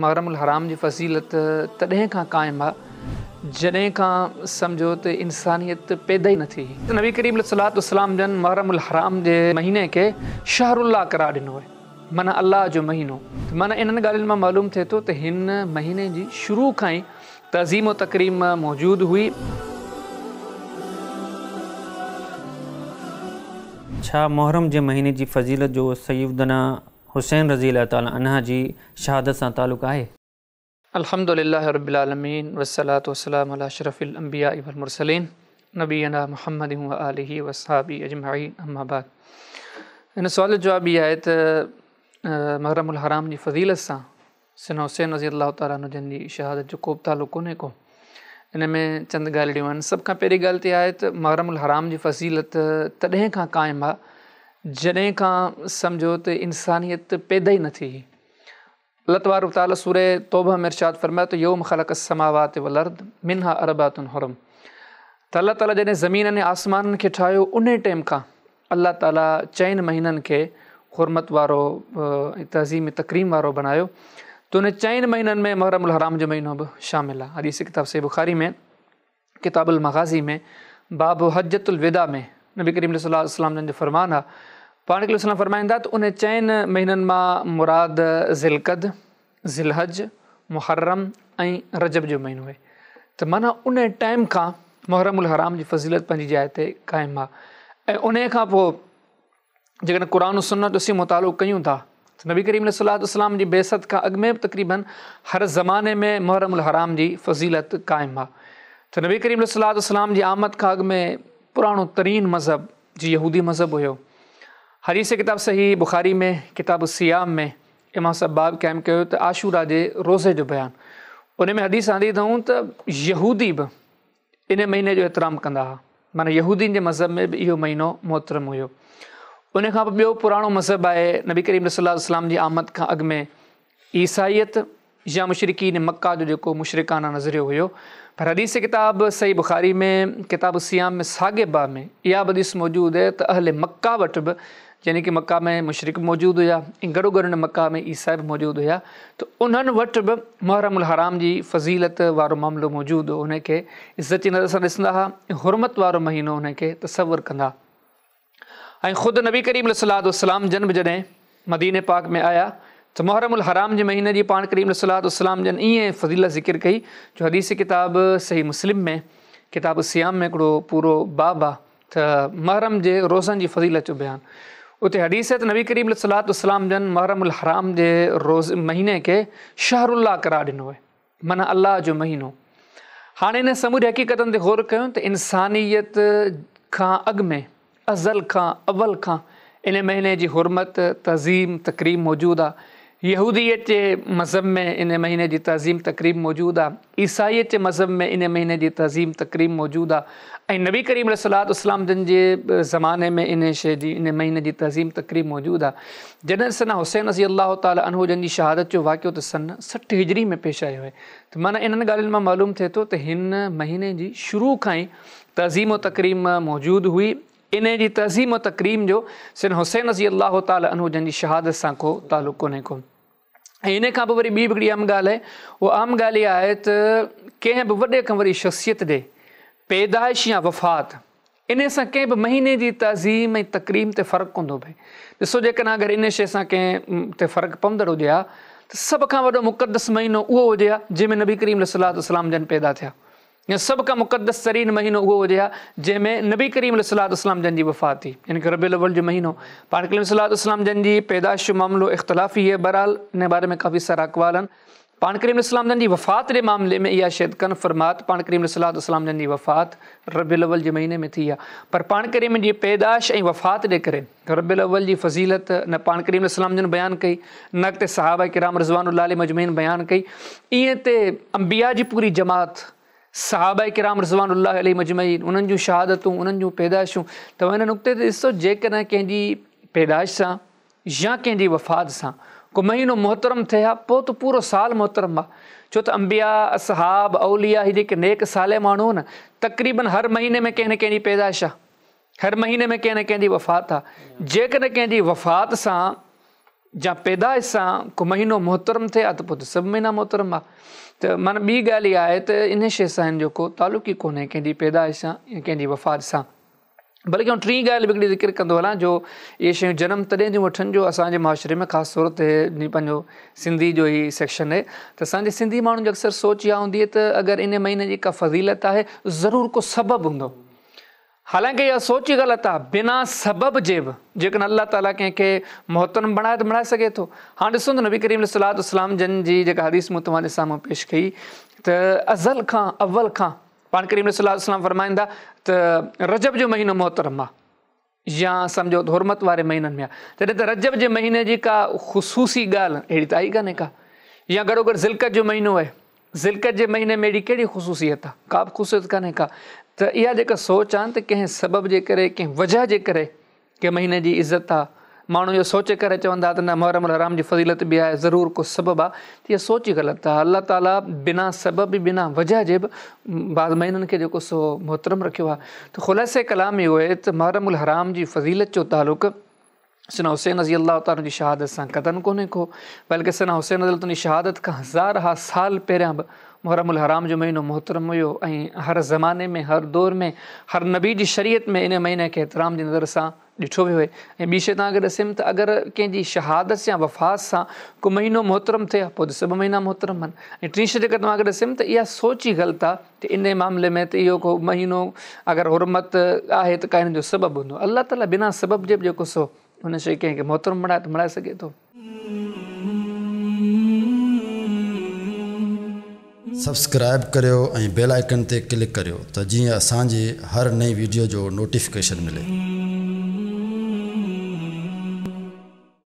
محرم الحرام جي فضيلت تڏهن کان قائم آ جڏهن کان سمجهو ته انسانيت پيدا ئي نه ٿي هئي. نبي ڪريم عليه الصلوة والسلام جن محرم الحرام جي مهيني کي شهر الله قرار ڏنو آهي معنيٰ الله جو مهينو ته معنيٰ انهن ڳالهين مان معلوم ٿئي ٿو ته هن مهيني جي شروع کان ئي تعظيم و تڪريم موجود هئي. ڇا محرم جي مهيني جي فضيلت جو سيدنا حسين رضي الله تعالٰي عنه جي شهادت سان تعلق آهي؟ الحمد لله رب العالمين والصلوة والسلام علي اشرف الانبياء والمرسلين نبينا محمد وآله واصحابه اجمعين اما بعد ان سوال جو جواب هي آهي ته محرم الحرام جي فضيلت سان سيدنا حسين رضي الله تعالٰي عنه جن جي شهادت جو ڪو به تعلق ڪونهي ڪو. ان ۾ چند ڳالهڙيون آهن. سڀ کان پهرين ڳالهه ته اها آهي ته محرم الحرام جي فضيلت تڏهن کان قائم آهي جڏهن کان سمجهو ته انسانيت پيدا ئي نه ٿي هئي. الله تبارڪ وتعاليٰ سورة توبه ۾ ارشاد فرمايو ته يوم خلق السماوات والارض منها اربعة حرم ته الله تعاليٰ جڏهن زمين ۽ آسمانن کي ٺاهيو انهي ٽيم کان الله تعاليٰ چئن مهينن کي حرمت وارو ۽ تعظيم تڪريم وارو بڻايو ته ان چئن مهينن ۾ محرم الحرام جو مهينو به شامل آهي. حديث ڪتاب صحيح بخاري ۾ ڪتاب المغازي ۾ باب حجة الوداع ۾ نبي ڪريم صلي الله عليه وسلم جن جو فرمان آهي پاڻ ڪريم صلي الله فرمائن ٿا ته ان چئن مهينن مان مراد ذوالقعد، ذوالحج، محرم ۽ رجب جو مهينو آهي ته معنيٰ ان ٽائيم کان محرم الحرام جي فضيلت پنهنجي جاء تي قائم آهي ۽ انهي کان پوء جيڪڏهن قرآن و سنت جو اسين مطالعو ڪيون ٿا ته نبي ڪريم عليه الصلوة والسلام جي بعثت کان اڳ ۾ به تقريبن هر زماني ۾ محرم الحرام جي فضيلت قائم آهي ته نبي ڪريم عليه الصلوة والسلام جي آمد کان اڳ ۾ پراڻو ترين مذهب جي يهودي مذهب هيو حديث ڪتاب صحيح بخاري ۾ ڪتاب الصيام ۾ امام صاحب باب قائم ڪيو ته عاشورا جي روزي جو بيان ان ۾ حديث آندي اٿئون ته يهودي به ان مهيني جو احترام ڪندا هئا معنيٰ يهودين جي مذهب ۾ به اهو مهينو محترم هيو ان کان پوء ٻيو پراڻو مذهب آهي نبي ڪريم صلي الله عليه وسلم جي آمد کان اڳ ۾ عيسائيت يا مشرڪين مڪه جو جيڪو مشرڪانه نظريو هيو پر حديث ڪتاب صحيح بخاري ۾ ڪتاب الصيام ۾ ساڳي باب ۾ اها به حديث موجود آهي ته اهل مڪه وٽ به يعني ڪه مڪه ۾ مشرڪ به موجود هيا ۽ گڏوگڏ ان مڪه ۾ عيسائي به موجود هيا ته انهن وٽ به محرم الحرام جي فضيلت وارو معاملو موجود هو ان کي عزت جي نظر سان ڏسندا هئا ۽ حرمت وارو مهينو ان کي تصور ڪندا ۽ خود نبي ڪريم عليه الصلوة والسلام جن به جڏهن مديني پاڪ ۾ آيا ته محرم الحرام جي مهيني جي پاڻ ڪريم عليه الصلوة والسلام جن ائين فضيلت ذڪر ڪئي جو حديث ڪتاب صحيح مسلم ۾ ڪتاب الصيام ۾ هڪڙو پورو باب آ ته محرم جي روزن جي فضيلت جو بيان اتي حديث ته نبي ڪريم عليه الصلوة والسلام جن محرم الحرام جي روز مهيني کي شهر الله قرار ڏنو آهي. معنيٰ الله جو مهينو. هاڻي انهن سموري حقيقتن تي غور ڪيون ته انسانيت کان اڳ ۾ ازل کان اول کان ان مهيني جي حرمت، تعظيم، تڪريم موجود آ. يهوديت جي مذهب ۾ ان مهيني جي تعظيم تڪريم موجود آ. عيسائيت جي مذهب ۾ ان مهيني جي تعظيم تڪريم موجود آ ۽ نبي ڪريم عليه الصلوة والسلام جن جي زماني ۾ ان شيء جي ان مهيني جي تعظيم تڪريم موجود آ. جڏهن سيدنا حسين رضي الله تعالٰي عنه جن جي شهادت جو واقعو ته سن 60 هجري ۾ پيش آيو آهي ته معنيٰ انهن ڳالهين مان معلوم ٿئي ٿو ته هن مهيني جي شروع کان ئي تعظيم و تڪريم موجود هئي انهي جي تعظيم و تڪريم جو سيدنا حسين رضي الله تعالٰي عنه جن جي شهادت سان ڪو تعلق ڪونهي ڪو. ۽ انهي کان پوء وري ٻي به هڪڙي اهم ڳالهه آهي اها اهم ڳالهه اها آهي ته ڪنهن به وڏي کان وڏي شخصيت جي پيدائش يا وفات انهي سان ڪنهن به مهيني جي تعظيم ۽ تڪريم تي فرق ڪونه ٿو پئي. ڏسو جيڪڏهن اگر انهي شيء سان ڪنهن تي فرق پوندڙ هجي ها ته سڀ کان وڏو مقدس مهينو اهو هجي ها جنهن ۾ نبي ڪريم عليه الصلوة والسلام جن پيدا ٿيا يا سڀ کان مقدس ترين مهينو اهو هجي ها جنهن ۾ نبي ڪريم عليه الصلوة والسلام جن جي وفات ٿي يعني ڪه ربيع الاول جو مهينو پاڻ ڪريم عليه الصلوة والسلام جن جي پيدائش جو معاملو اختلافي آهي بهرحال ان باري ۾ ڪافي سارا اقوال آهن پاڻ ڪريم عليه السلام جن جي وفات جي معاملي ۾ اها شيء ڪنفرم آ ته پاڻ ڪريم عليه الصلوة والسلام جن جي وفات ربيع الاول جي مهيني ۾ ٿي آهي پر پاڻ ڪريم جي پيدائش ۽ وفات جي ڪري ربيع الاول جي فضيلت نه پاڻ ڪريم عليه السلام جن بيان ڪئي نه اڳتي صحابه ڪرام رضوان الله عليهم اجمعين بيان ڪئي ائين ته انبياء جي پوري جماعت صحابه ڪرام رضوان الله عليهم اجمعين انهن جون شهادتون انهن جون پيدائشون ته ان نقطي تي ڏسو جيڪڏهن ڪنهن جي پيدائش سان يا ڪنهن جي وفات سان ڪو مهينو محترم ٿئي ها پوء ته پورو سال محترم آ ڇو ته انبياء، اصحاب، اولياء هي جيڪي نيڪ صالح ماڻهو نه تقريبن هر مهيني ۾ ڪنهن نه ڪنهن جي پيدائش آ هر مهيني ۾ ڪنهن نه ڪنهن جي وفات آ جيڪڏهن ڪنهن جي وفات سان يا پيدائش سان ڪو مهينو محترم ٿئي ها ته پوء ته سڀ مهينا محترم ها. ته معنيٰ ٻي ڳالهه اها آهي ته ان شيء سان هن جو ڪو تعلق ئي ڪونهي ڪنهن جي پيدائش سان يا ڪنهن جي وفات سان. بلڪه آئون ٽين ڳالهه به هڪڙي ذڪر ڪندو هلان جو اهي شيون جنم تڏهن ٿيون وٺن جو اسان جي معاشري ۾ خاص طور تي پنهنجو سنڌي جو هي سيڪشن آهي ته اسان جي سنڌي ماڻهن جي اڪثر سوچ اها هوندي آهي ته اگر ان مهيني جي ڪا فضيلت آهي ضرور ڪو سبب هوندو. حالانڪه اها سوچ ئي غلط آهي، بنا سبب جي به جيڪڏهن الله تعاليٰ ڪنهن کي محترم بڻائي ته بڻائي سگهي ٿو. هاڻ ڏسو ته نبي ڪريم عليه الصلوة والسلام جن جي جيڪا حديث مون توهان جي سامهون پيش ڪئي ته ازل کان اول کان پاڻ ڪريم عليه الصلوة والسلام فرمائن ٿا ته رجب جو مهينو محترم آهي يا سمجهو ته حرمت واري مهينن ۾ آهي تڏهن ته رجب جي مهيني جي ڪا خصوصي ڳالهه اهڙي ته آئي ڪانهي ڪا يا گڏوگڏ ذوالقعد جو مهينو آهي ذوالقعد جي مهيني ۾ اهڙي ڪهڙي خصوصيت آ؟ ڪا به خصوصيت ڪانهي ڪا. ته اها جيڪا سوچ آ نه ته ڪنهن سبب جي ڪري، ڪنهن وجهه جي ڪري ڪنهن مهيني جي عزت آ. ماڻهو اهو سوچي ڪري چوندا ته نه محرم الحرام جي فضيلت به آهي، ضرور ڪو سبب آ. ته اها سوچ ئي غلط آ. الله تعاليٰ بنا سبب به بنا وجهه جي به بعض مهينن کي جيڪو سو محترم رکيو آ. ته خلاصه ڪلام اهو آهي ته محرم الحرام جي فضيلت جو تعلق سيدنا حسين رضي الله تعالٰي عنه جي شهادت سان قطعاً ڪونهي ڪو، بلڪه سيدنا حسين رضي الله تعالٰي عنه جي شهادت کان هزارها سال پهريان به محرم الحرام جو مهينو محترم هيو ۽ هر زماني ۾ هر دور ۾ هر نبي جي شريعت ۾ ان مهيني کي احترام جي نظر سان ڏٺو ويو آهي ۽ ٻي شيء توهان کي ڏسيم ته اگر ڪنهن جي شهادت يا وفات سان ڪو مهينو محترم ٿئي ها پوء ته سڀ مهينا محترم آهن ۽ ٽين شيء جيڪا توهان کي ڏسيم ته اها سوچ ئي غلط آهي ته انهي معاملي ۾ ته اهو ڪو مهينو اگر حرمت آهي ته ڪا ان جو سبب هوندو. الله تعالي بنا سبب جي به جيڪو سو ان شيء ڪنهن کي محترم بڻائي ته بڻائي سگهي ٿو. سبسڪرائيب ڪريو ۽ بيل آئيڪن تي ڪلڪ ڪريو ته جيئن اسان جي هر نئين ويڊيو جو نوٽيفڪيشن ملي.